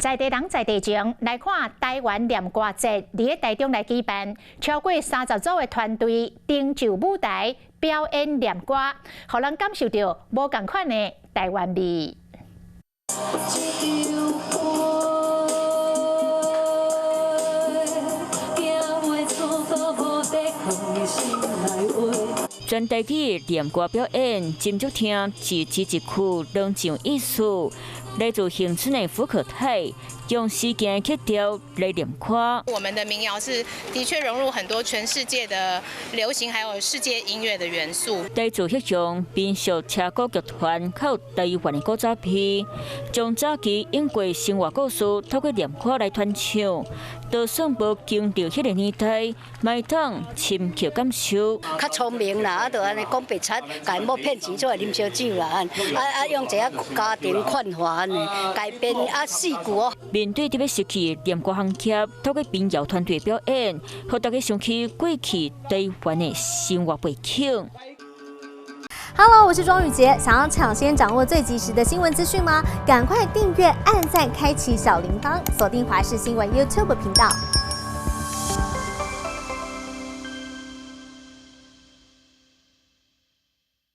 在地人在地情，來看台灣念歌節，佇咧台中來舉辦，超過30組的團隊登上舞台表演念歌，予人感受著無仝款的台灣味。一場驚袂出到無底藏心內話。全台語念歌表演，真足聽，一字一句攏真有意思。來自恆春的福可泰，用時間曲調來念歌。我們的民謠是的確融入很多全世界的流行，還有世界音樂的元素。來自彼鄉民俗車鼓劇團，靠台灣的古早味，將早期英國生活故事透過念歌來傳唱，就算無經歷彼个年代，嘛會當深刻感受。較聰明啦，啊，就按呢講白賊，共某騙錢出來啉燒酒啦，啊啊用一個家庭勸化按呢，改編啊四句哦。面對特別時期念歌行業，透過民謠團隊表演，予大家想起過去台灣的生活背景。 Hello，我是莊宇潔，想要搶先掌握最及時的新聞資訊嗎？趕快訂閱、按讚、開啟小鈴鐺，鎖定華視新聞 YouTube 頻道。